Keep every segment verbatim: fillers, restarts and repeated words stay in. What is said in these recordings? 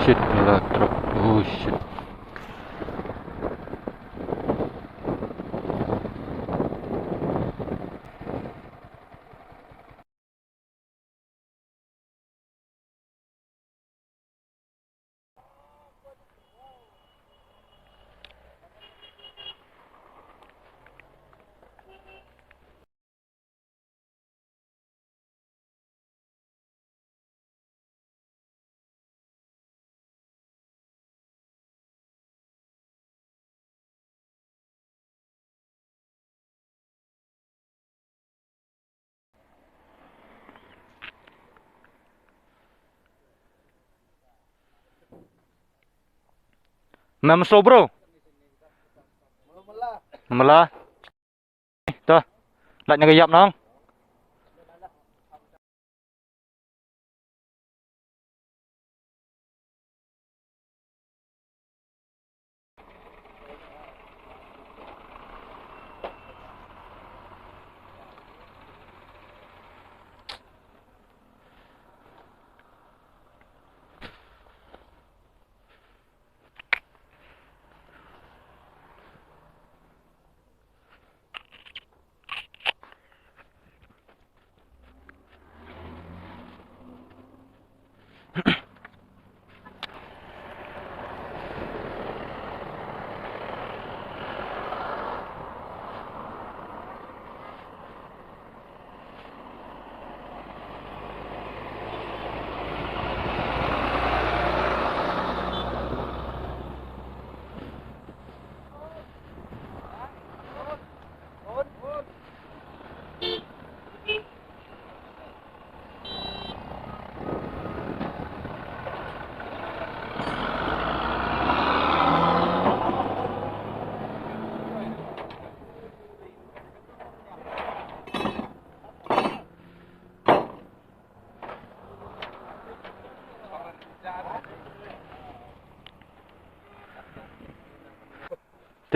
Shit, la truck. Oh shit. Mem so bro. Mela. To. Lait na ka ïap nong.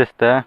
Test, eh.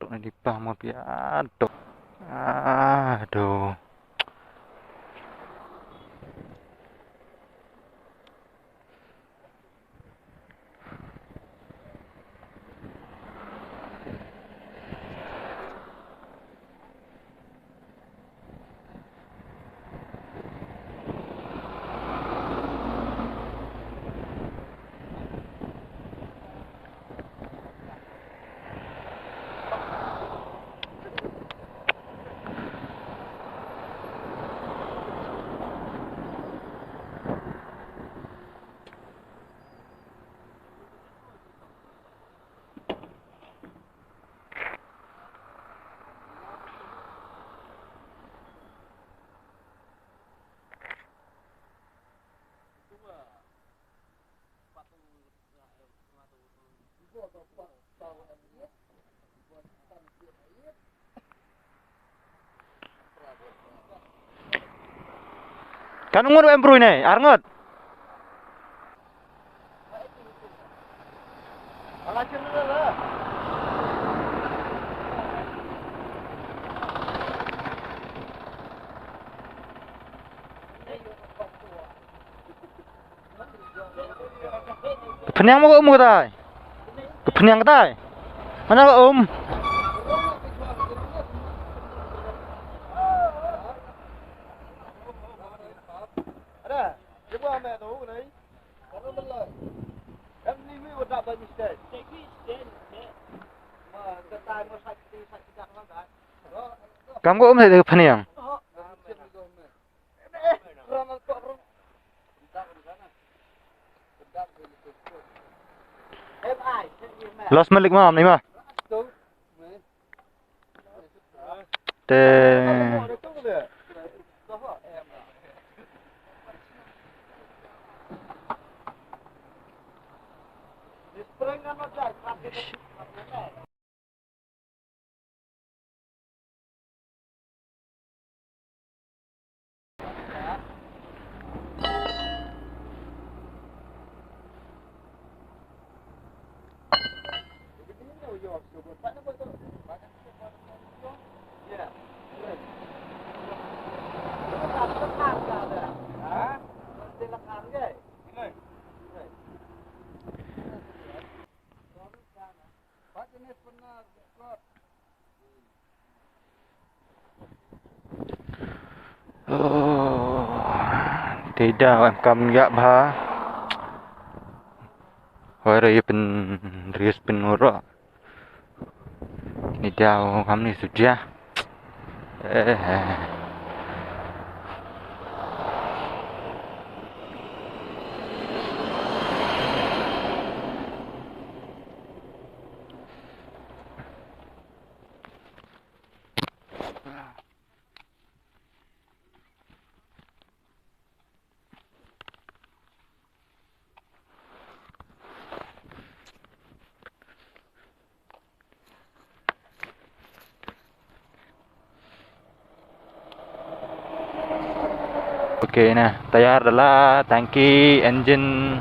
Tok na di pah ma pia tok. Aduh. Kan ngut em brui ne, ar ngut. Phniang mo ka um katai. Ka phniang katai. Mana ka um. Kam ka um sa ka phniang. Los malik ma, am ni ma. Te. Oh, te da em kam ïa bha. Hoi re pynrius pynurok. Ni da kam ni suja. Eh. Okay na, tayar da la, tangki, engine.